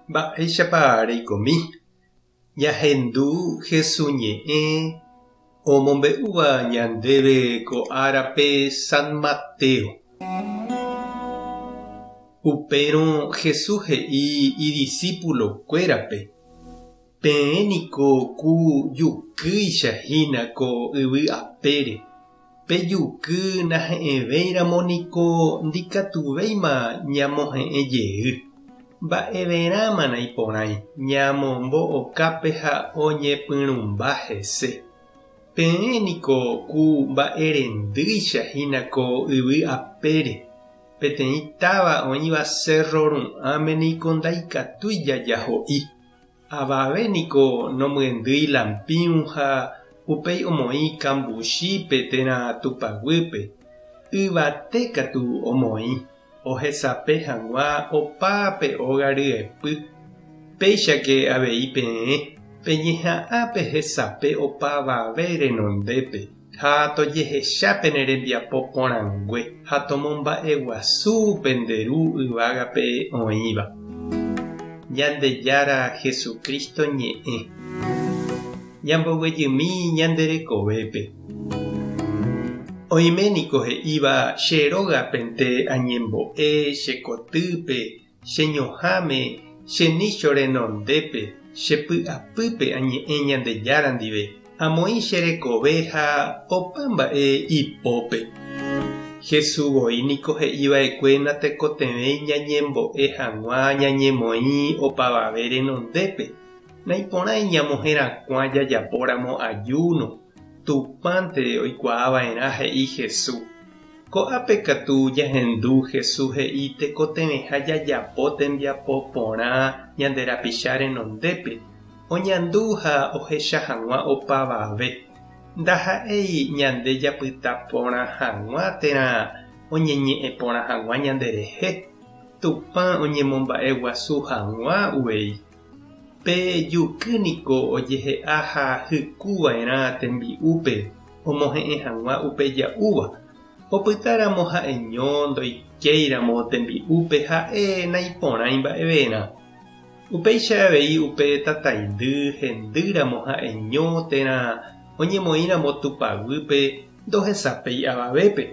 Mba'éichapa reikomi? Ñahendu Hesu ñe'ẽ omombe'úva ñandéve ko árape San Mateo. Upérõ Jesús he'i idisípulokuérape, Peẽ niko ku jukýicha hína ko yvy apére. Pe juky nahe'ẽvéiramo niko ndikatuvéima ñamohe'ẽ jey. Mba'everãma naiporãi ñamombo okápe ha oñepyrũmba hese. Peẽ niko ku mba'erendýicha hína ko yvy apére. Peteĩ táva oĩva sérro ru'ãme niko ndaikatúi jajaho'i. Avave niko nomyendýi lampĩu ha upéi omoĩ kambuchípe térã tupaguýpe, yvate katu omoĩ, ohesape hag̃ua opa pe óga ryepy. Péichake avei peẽ peñeha'ã pehesape opavave renondépe ha tojehecha pene rembiapo porãngue ha tomomba'eguasu pende Ru yvágape oĩva. Ñandejára Jesucristo ñe'ẽ. Ñamboguejymi ñande rekovépe. Oime niko he'íva che rógapente añembo'e che kotýpe, che ñohãme, che nícho renondépe, che py'apýpe añe'ẽ Ñandejára ndive, amoĩ che rekove ha opa mba'e ipópe. Jesús voi niko he'i va'ekue natekotevẽi ñañembo'e hag̃ua ñañemoĩ opavave renondépe. Naiporãi ñamoherakuã jajapóramo ajúno, Tupãnte oikuaa va'erã he'i Jesús. Ko'ápe katu jahendu Jesús he'i tekotevẽha jajapo tembiapo porã ñande rapicha renondépe, oñandu ha ohecha hag̃ua opavave. Ndaha'éi ñande japyta porã hag̃ua térã oñeñe'ẽ porã hag̃ua ñanderehe, Tupã oñemomba'eguasu hag̃ua uvei. Pe juky niko ojehe'a ha hyku va'erã tembi'úpe omohe'ẽ hag̃ua upe ja'úva. Opytáramo ha'eño ndoikéiramo tembi'úpe ha'e naiporãi mba'everã. Upéicha avei upe tataindy hendýramo ha'eño térã oñemoĩramo tupaguýpe ndohesapéi avavépe.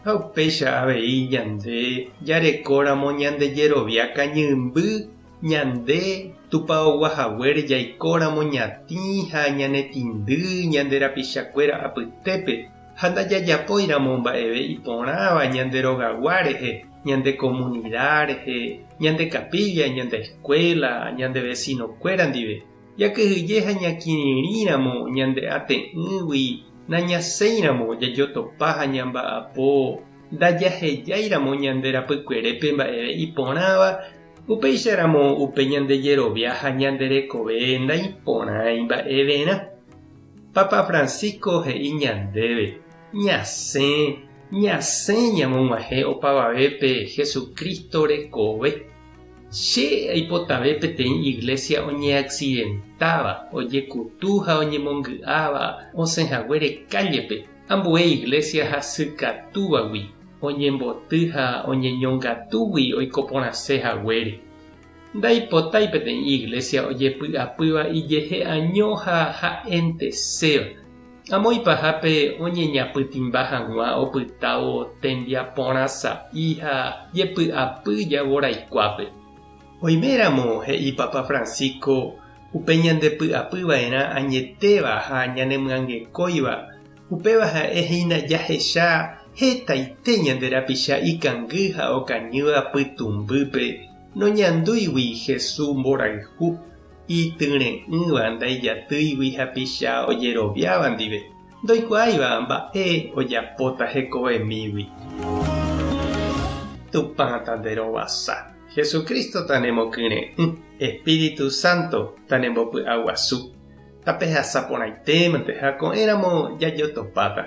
Ha upéicha avei ñande jarekóramo ñande jerovia kañymby Ñande tupaogua haguére jaikóramo ñatĩ ha ñanetĩndy ñande rapichakuéra apytépe ha ndajajapóiramo mba'eve iporãva ñande rogagua rehe, ñande komunida rehe, ñande kapilla, ñande eskuéla, ñande vesinokuéra ndive. Jakyhyje ha ñakirirĩramo ñande ate'ỹgui nañasẽiramo jajotopa ha ñamba'apo ndajahejáiramo ñande rapykuerépe mba'eve iporãva Upéicharamo upe ñande jerovia ha ñande rekove ndaiporãi mba'everã. Papa Francisco he'i ñandéve, Ñasẽ, ñasẽ ñamog̃uahẽ opavavépe Jesucristo rekove. Che aipotave peteĩ iglesia oñeaccidentáva, ojekutu ha oñemongy'áva osẽ haguére kállepe, ambue iglesia hasykatúvagui. Oñemboty ha oñeñongatúgui oiko porãse haguére. Ndaipotái peteĩ iglésia ojepy'apýva ijehe año ha ha'enteséva. Amo ipahápe oñeñapytĩmba hag̃ua opytávo tembiaporã sa'i ha jepy'apy javoraikuápe. Oiméramo, he'i Papa Francisco, upe ñandepy'apyva'erã añetéva ha ñanemyangekóiva Upéva ha'e hína jahecha hetaite ñande rapicha ikangy ha okañýva pytũmbýpe noñandúigui Jesús mborayhu, ityre'ỹva ndaijatýigui hapicha ojeroviáva ndive, ndoikuaáiva mba'e ojapóta hekovemígui. Tupã tanderovasa, Jesucristo tanemokyre'ỹ, Espíritu Santo tanembopy'aguasu. Tapehasa porãitémante ha ko'ẽramo jajotopáta.